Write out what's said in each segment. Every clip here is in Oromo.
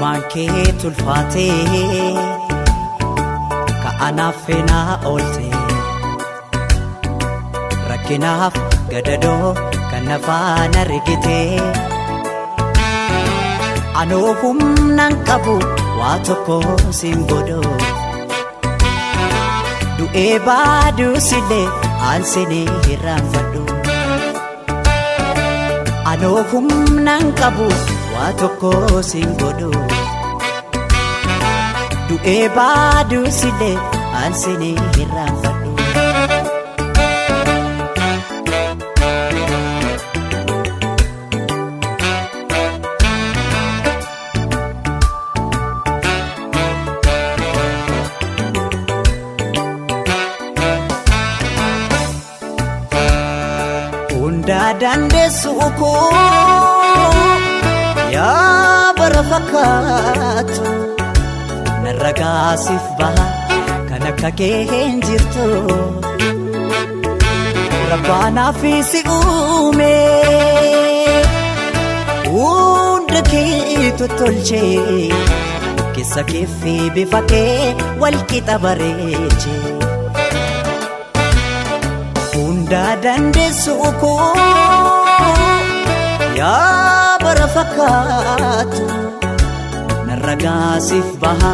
Olmaan kee tulfaatee ka'anaaf feenaa oolte rakkinaaf gadadoo kan nafaan argite anoo humnaan qabu waa tokko siin godhu du'ee baaduusillee aansinee hirraanfadhu anoo humnaan qabu waa tokko siin godhu du'ee baaduusillee aansinee hirraanfadhu. Dandeessu koo yaa bara fakkaatu narra gaasiif baha kan akka kee hin jirtu rabbaanaaf si uume hunda kee tottolchee keessa kee fi bifa kee wal qixa bareechee. Dandeessu koo yaa bara fakkaatu narra gaasiif baha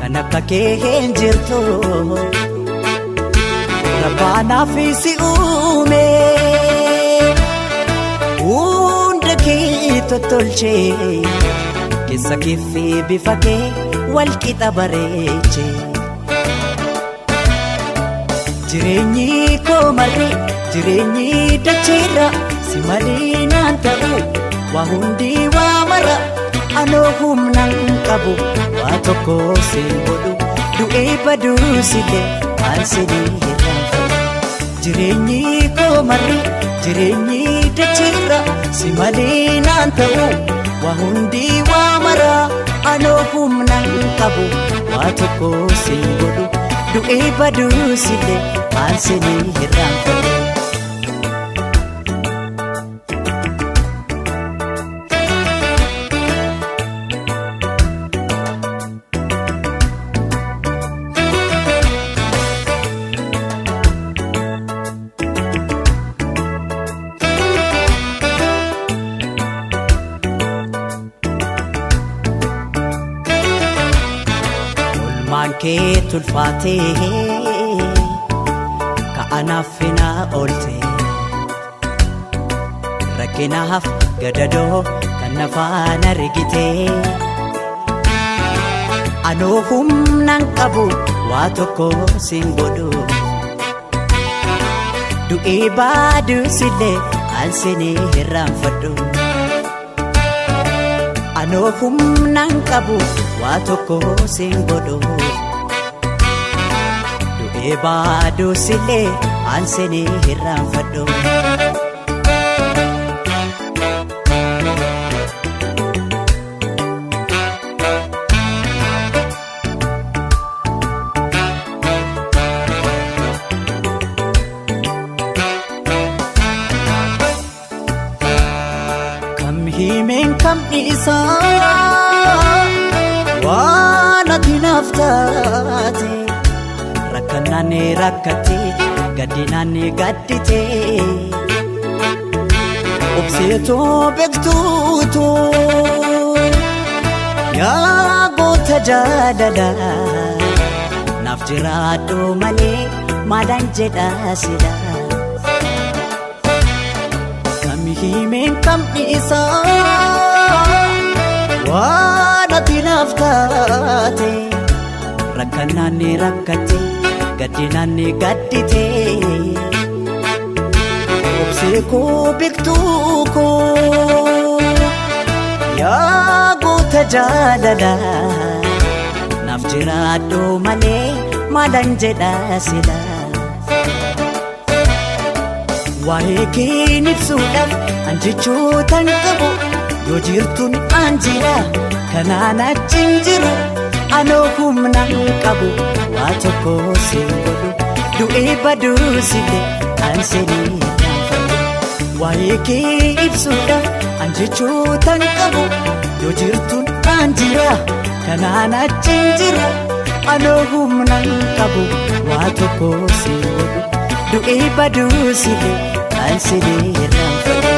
kan akka kee hin jirtu rabbaanaaf si uume hunda kee tottolchee keessa kee fi bifa kee wal qixa bareechee. Jireenyi koo marri jireenyi dacheerra si malee naan ta'u waa hundi waa mara anoo humnaan qabu waa tokko siin godhu du'ee baduusillee aansinee hirraanfadhu. Jireenyi koo marri jireenyi dacheerra si malee naan ta'u waa hundi waa mara anoo humnaan qabu waa tokko siin godhu. Du'ee baduusillee aansinee hirraanfadhu. Olmaan kee tulfaatee ka'anaaf feenaa oolte rakkinaaf gadadoo kan nafaan argite anoo humnaan qabu waa tokko siin godhu du'ee baaduusillee aansinee hirraanfadhu anoo humnaan qabu waa tokko siin godhu du'ee baaduusillee aansinee hirraanfadhu. Kam himeen kam dhiisaa waan ati naaf taate rakkannaan rakkate gaddinaan gaddite obseetoo beektuutu yaa goota jaalala naaf jiraadhu malee maalaan jedha sila. Kam himeen kam dhiisaa waan ati naaf taate rakkannaan rakkate gaddinaan gaddite obsee koo beektuu koo yaa goota jaalala naaf jiraadhu malee maalaan jedha sila. Waa'ee kee ibsuudhaaf an jechootan qabu yoo jirtuun an jira kanaan achi hin jiru anoo humnaan qabu waa tokko siin godhu du'ee baduusillee aansinee hirraanfadhu. Waa'ee kee ibsuudhaaf an jechootan qabu yoo jirtuun an jira kanaan achi hin jiru anoo humna hin qabu waa tokko si godhu du'ee baduu silee an silee irraanfadhu.